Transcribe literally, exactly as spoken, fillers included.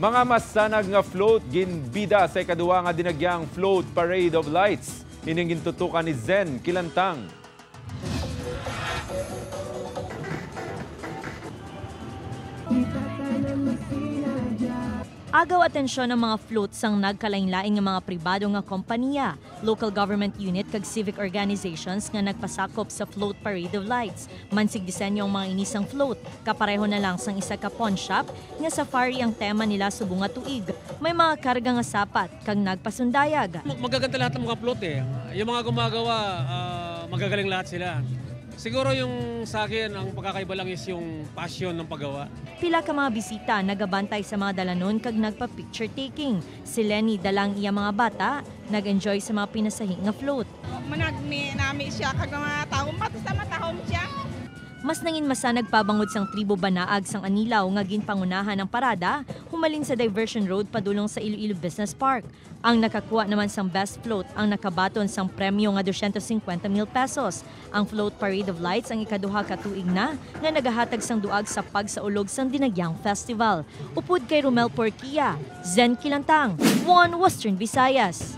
Mga masanag nga float ginbida sa ikaduha nga dinagyang Float Parade of Lights. Ining gintutukan ni Zen Kilantang. Agaw atensyon ang mga float sang nagkalainlain nga mga pribado nga kompanya, local government unit kag civic organizations nga nagpasakop sa Float Parade of Lights. Mansig disenyo ang mga ini sang float, kapareho na lang sang isa ka pawn shop nga safari ang tema nila subong nga tuig. May mga karga nga sapat kag nagpasundayag. Mag-, magaganda lahat ng mga float eh. Yung mga gumagawa, ah, magagaling lahat sila. Siguro yung sa akin, ang pagkakaiba lang is yung passion ng paggawa. Pila ka mga bisita nagabantay sa mga dalanon kag nagpa-picture taking. Si Lenny dala ang iya mga bata, nag-enjoy sa mga pinasahi nga float. Managmi nami siya kag mga tawo, pati sa matahom siya. Mas nangin masanag pa bangod sang tribo Banaag sang Anilao nga ginpangunahan ang parada humalin sa Diversion Road padulong sa Iloilo Business Park. Ang nakakuha naman sang best float ang nakabaton sang premyo nga dosyentos singkwenta mil pesos. Ang Float Parade of Lights ang ikaduha ka tuig na nga nagahatag sang duag sa pagsaulog sang Dinagyang Festival. Upod kay Romel Porquia, Zen Kilantang, One Western Visayas.